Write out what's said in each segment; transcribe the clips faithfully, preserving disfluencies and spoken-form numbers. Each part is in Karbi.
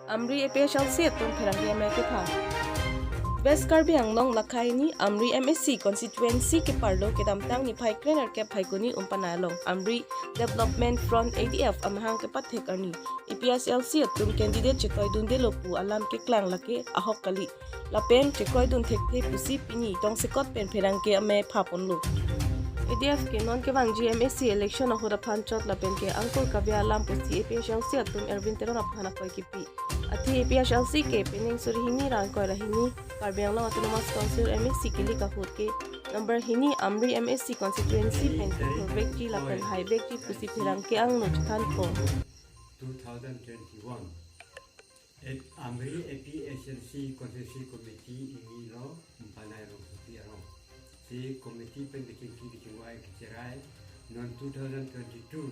Amri A P H L C atum pherangke amei kepha. West Karbi Anglong lakha hini Amri M A C constituency keparlo kedamtang niphai krenerkep Phaikuni Umpanai along Amri Development Front A D F amahang kepathek arni A P H L C atum candidate chekroidundelo pu alam keklang lake ahok kali. Lapen chekroidun thekthe pusi pini tongsekot pen pherangke amei phaponlo. A D F ke non kevangji M A C election ahut aphan chot lapen ke angkur kave alam pusi A P H L C atum Erwin Teron aphan akoi kipi. Athe A P H L C ke pining suri hini ra ingkoi ra hini Karbi Anglong Autonomous Council M A C kilik ahut ke number hini Amri M A C constituency pen kethur vekji lapen hai vekji pusi pherangke angno chethanpo. two thousand twenty-one. At Amri A P H L C Constituency Committee ingilo Umpanai Rongsopi arong. Si committee pen kechingki kechingvai kecherai non two thousand twenty-two,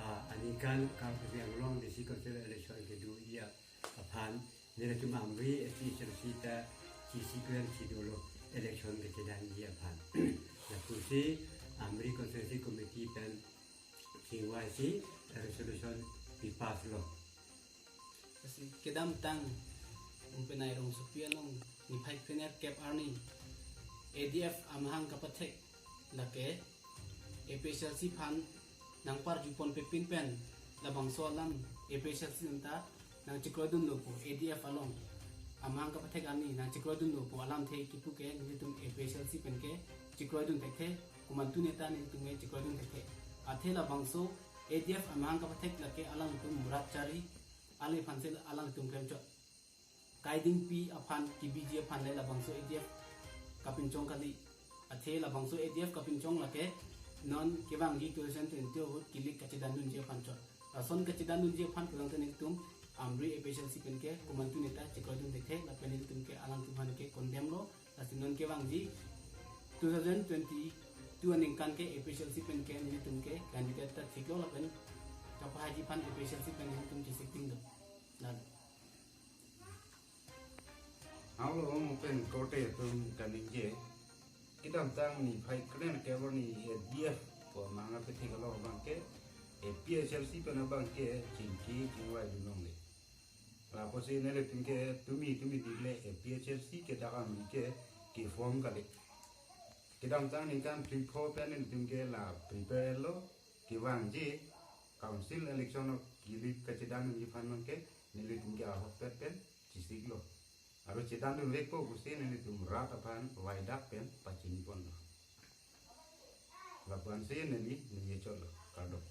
ah, aningkan Karbi Anglong District Council election kedoji aphan nelitum Amri A P H L C ta chi sequence si dolo election kechedanji aphan. Lapusi Amri Constituency Committee pen chingvaisi resolution pipasslo. Lasi kedamtang Umpanai Rongsopi along niphai krenerkep arni A D F amahang kapathek lake A P H L C aphan nangparjupon pepin pen labangso alam A P H L C nangta nangchekroidunlo pu A D F along amahang kapathek arni nangchekroidunlo pu alamthe kipu ke nelitum A P H L C pen ke chekroidun thekthe, komantu neta nelitum ke chekroidun thekthe. Athe labangso A D F amahang kapathek lake alangtum murat chari, alangphan si alangtum klemchot. Kaidingpi aphan kibiji aphan le labangso A D F kapinchong kali. Athe labangso A D F kapinchong lake non kevangji two thousand twenty ahut kilik kachedandunji aphan chot. Lason kachedandunji aphan kelang tangte nelitum Amri A P H L C pen ke komantu neta chekroidun thekthe lapen nelitum ke alangtum aphan ke condemn lo. Lasi non kevangji two thousand twenty-two aningkan ke A P H L C pen ke nelitum ke candidate ta thiklo lapen kapahaiji aphan A P H L C pen nelitum chesik ding do. Lalo. Aulo mo pen korte atum kaningje. Kedamtang niphai krenerkep arni A D F pu amahang kapathek along abang ke A P H L C pen abang ke chingki chingvai dun longle. Lapusi nelitum ke tumi tumi dikle A P H L C ke dak Amri ke keform kali. Kedamtang ningkan phli pho pen nelitum ke la prepare lo kevangji council election kilik kachedandunji aphan abang ke nelitum ke ahokpet pen chesiklo. Aro chedandunvekpo pusi nelitum rat aphan vaidak pen pachiniponlo. Lapuansi neli ningje chotlo, kardom.